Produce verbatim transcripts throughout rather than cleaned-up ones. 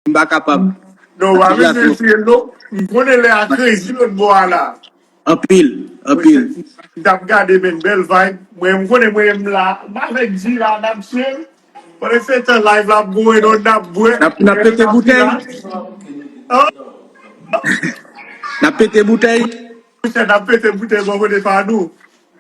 m pa kapab. Non, w pa bezwen retire l non. M konnen lè a crazy lòt bò a la. Anpil, anpil. M t ap gade, men bèl vibe. Mwen, m konnen mwen menm la. M avèk G la, n ap chill. Pandan se tan live la ap going on, n ap bwè. N ap, n ap pete boutèy. N ap pete boutèy. Monchè, n ap pete boutèy bò kote pa nou.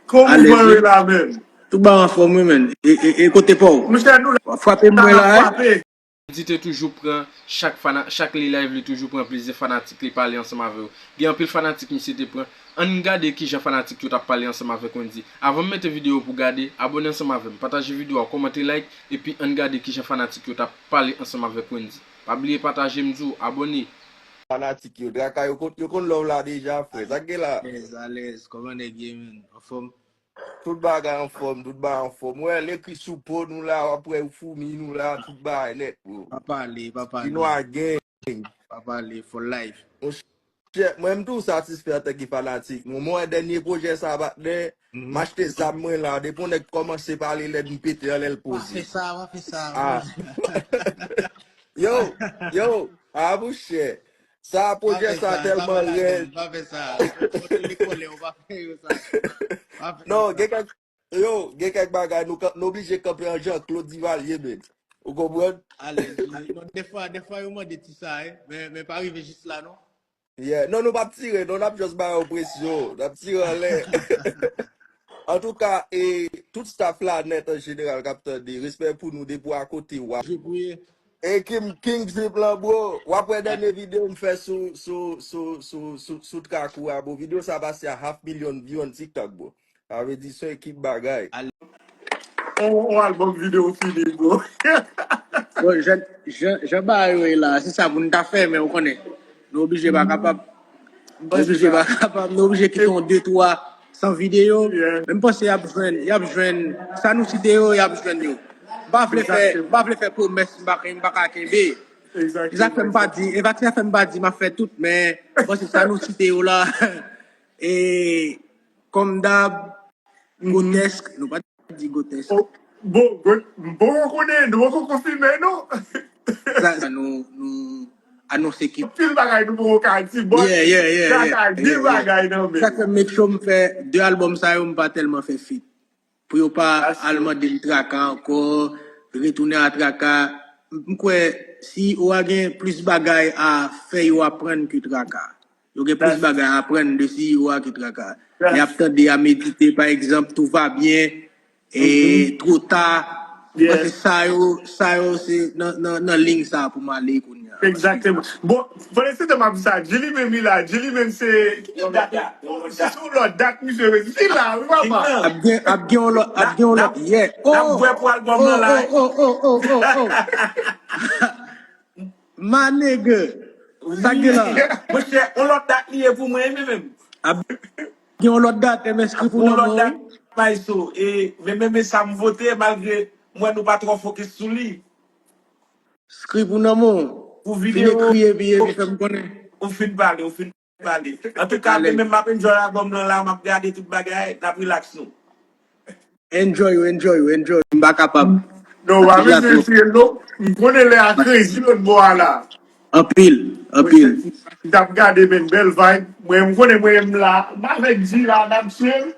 Kòman w ye la menm? Tout ba anfòm wi, men. E, e, e kote pa w? Monchè, nou la. W ap frape mwen la, hein? Di te toujou pran chak fana, chak li live li toujou pran plizyè fanatik li pale ansanm avè yo. Gen anpil fanatik misye te pran. Ann gade kijan fanatik yo t ap pale ansanm avèk Wendy. Avan m mete videyo pou gade, abòne ansanm avè m, pataje videyo a, kòmante, like, epi ann gade kijan fanatik yo t ap pale ansanm avèk Wendy. Pa bliye pataje m di w, abòne. Fanatik yo, traka yo konn, yo konn love la deja, frè. Sa k gen la? Alèz, alèz. Kòman nèg ye, menn? Anfòm? Tout bagay anfòm, tout bagay anfòm. Wè, l ekri sou po nou la, w ap wè foumi nou la, tout bagay nèt, bro. Pa pale, pa pale. Kinois gang. Pa pale, for life. Monchè, mwen m tou satisfè antanke fanatik nou. Mwen wè dènye pwojè sa, patnè, m achte zam mwen la. Depi yon nèg kòmanse pale, lè m pete anlè l Pa fè poze. sa, pa fè sa. Ah. Yo, yo, ah, monchè. Sa, pwojè sa tèlman rèd. Pa fè sa. Ou te lekòlè, ou pa fè yo sa. Pa fè Non, sa. Gen kèk, yo, gen kèk bagay nou, kan- nou oblije kanpe an Jean Claude Duvalier, men. Ou konprann? Alèz, non, defwa, defwa yo mande ti sa, hein. Men, men pa rive jis la, non. Yeah. Non, nou p ap tire, non, n ap just ba yo presyon. N ap tire anlè. Antouka, e tout staff la nèt an jeneral k ap tande, respè pou nou depi w akote w ap. Jwe pou ye. E King, King Drip lan, bro. W ap wè dènye videyo m fè sou, sou, sou, sou, sou, sou track ou a, bro. Videyo sa pase a half million view on TikTok, bro. Sa vle di se yon ekip bagay. On, on albòm videyo fini, bro. Bon, jan, jan, jan bagay yo ye la, se sa pou n ta fè, men ou konnen. Nou oblije pa kapab. Nou oblije pa kapab. Nou oblije kite yon de twa san videyo. Men m panse y ap jwenn, y ap jwenn. Sa nou site yo, y ap jwenn yo. M pa vle fè, m pa vle fè pwomès, m pa, m pa ka kenbe. E sa k fè m pa di, e sa k fè m pa di m ap fè tout, men m panse sa nou site yo la. E kòm dab, Gotèsk, nou pa di Gotèsk. Bon, m poko konnen, nou poko konfime non. Sa, sa nou, nou anonse ki. Anpil bagay nou poko ka di, but Yeah, yeah, yeah, sa yeah, ka gen yeah, yeah. bagay nan men. Sa k fè m make sure m fè de albòm sa yo, m pa tèlman fè feat. Pou yo pa al mande m traka ankò, retounen a traka. M kwè C E O a gen plis bagay a fè yo aprann ke traka. Yo gen plis bagay a aprann de C E O a ke traka. Y ap tande a medite, pa egzanp, tout va bien, e two ta. M panse sa yo, sa yo se nan, nan, nan liy sa pou m ale kounye a. Exactement. Bon, pandan se tan m ap di sa, Jilly menm li la, Jilly menm se, ki dat la? Se yon lòt dat misye vin la, wi papa. Ap gen, ap gen yon lòt, ap gen yon lòt, yeah. N ap bwè pou albòm nan la. Oh, oh, oh, oh, oh, oh. My nigga. Sa gen la? Monchè, yon lòt dat li ye pou mwen, men menm. Ap gen yon lòt dat, M S Script ou Yon nan lòt men w. Dat, Mayso. E, men menm sa m vote, malgre m wè nou pa twò fokis sou li. Script ou nan men w. Pou Fin videyo, ekri epi, epi fè m konnen. Ou fin pale, ou fin pale. Antouka, Alèz. Men menm m ap enjoy albòm nan la, m ap gade tout bagay, n ap relax nou. Enjoy ou, enjoy ou, enjoy ou. M pa kapab. Non, w pa Deja bezwen twòp. Retire l non. M konnen lè a crazy lòt bò a la. Anpil, anpil. M t ap gade, men bèl vibe. Mwen, m konnen mwen m la. M avèk G la, n ap chill.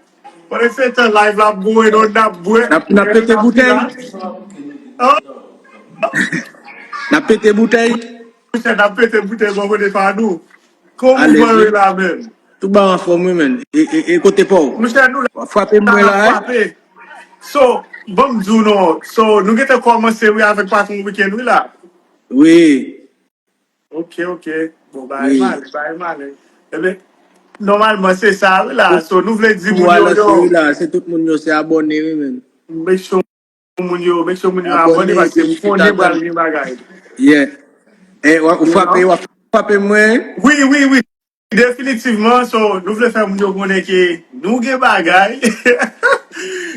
Pandan se tan live la ap going on, n ap bwè. N ap, n ap pete boutèy. Oh, N ap pete boutèy. Monchè, n ap pete boutèy bò kote pa nou. Kòman Alèz, w ye wi. La menm? Tout ba anfòm wi, men. E, e, e kote pa w? Monchè, nou la. W ap frape mwen la, hein? Frape. So, bon, m di w non. So, nou gentan kòmanse, wi, avèk patwon Weekend, wi, la. Wi. Ok, ok. Bon, bagay male, bagay male. Ebyen, nòmalman, se sa, wi, la. So, nou vle di moun yo, yo. Wi, la, se tout moun yo, se abòne, wi, men. Make sure moun yo, make sure moun yo abòne, paske m konnen pral gen bagay. Yeah. Eh, w ap frape, w ap frape mwen. Wi, wi, wi. Definitivman, so, nou vle fè moun yo konnen ke nou gen bagay.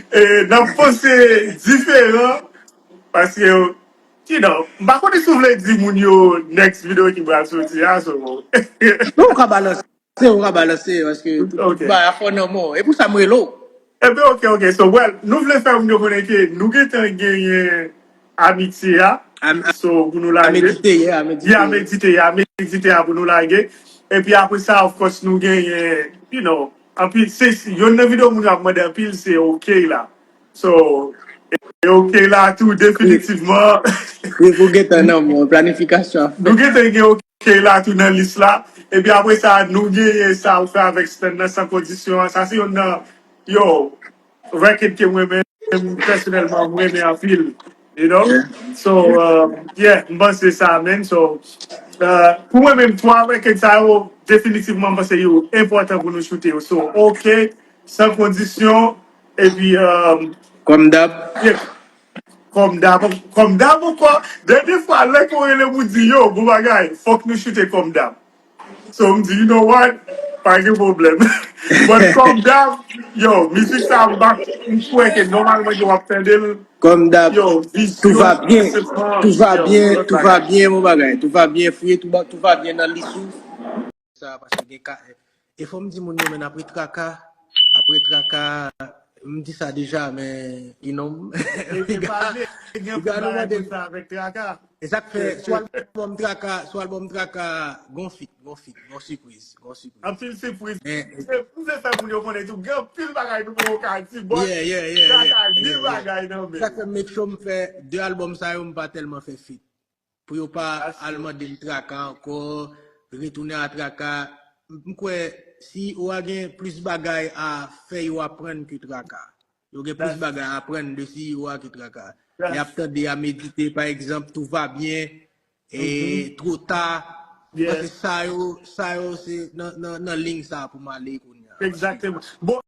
E, n ap panse diferan. Paske, you know, m pa konnen si w vle di moun yo next video ki pral soti a, so. Non, ou ka balanse, ou ka balanse, paske tout, tout bagay a fò nan mò. E pou sa m rele w. Ebyen, ok, ok. So, well, nou vle fè moun yo konnen ke nou gentan genyen amitye a. So, pou nou lage. Amedite, yeah, amedite. Yeah, amedite, yeah, amedite a pou nou lage. Epi apre sa, of course, nou genyen, you know, anpil, se, se, youn nan videyo moun yo ap mande anpil, se OK la. So, e OK la tou, definitivman. Wi, pou gentan nan mwen, planifikasyon ap fèt. Nou gentan gen OK la tou nan lis la. Epi apre sa, nou genyen sa ou fè avèk Stan nan, San Kondisyon an. Sa se youn nan, yo, record ke mwen menm, pèsonèlman, mwen renmen anpil. You know? So, um, yeah, m panse sa, man. So, uh, pou mwen menm, twa record sa yo, definitivman, m panse yo enpòtan pou nou choute yo. So, OK, San Kondisyon, epi, um, Kòm dab. Yeah, Kòm dab, kòm dab ankò. Dènye fwa, lè ke w rele m, ou di, yo, bon bagay, fòk nou choute Kòm dab. So, m di, you know what? Pa gen pwoblèm. But Kòm dab, yo, mizik sa, m pa, m kwè ke nòmalman, yo, w ap tande l. Kòm dab, yo, tout va bien, tout va bien, tout va bien, mon bagay. Tout va bien, fouye, tout va, tout va bien nan lis ou. Sa, paske gen ka, e fò m di moun yo, men apre traka, apre traka, m di sa deja, men, you know, piga, piga nou mande. E sa k fè, sou albòm traka, sou albòm traka, gon fit, gon fit, gon sipriz, gon sipriz. Anpil sipriz. M se fè moun yo konnen tou, gen anpil bagay nou poko ka di, but traka gen bagay nan men. Sa k fè m make sure m fè de albòm sa yo, m pa tèlman fè fit. Pou yo pa al mande m traka ankò, retounen a traka. M kwè C E O a gen plis bagay a fè yo aprann ke traka. Yo gen plis bagay a aprann de C E O a ke traka. Lè y ap tande a medite, pa egzanp, tout va bien, e two ta. Paske sa yo, sa yo se nan, nan, nan liy sa pou m ale kounye a. Exactement. Bon,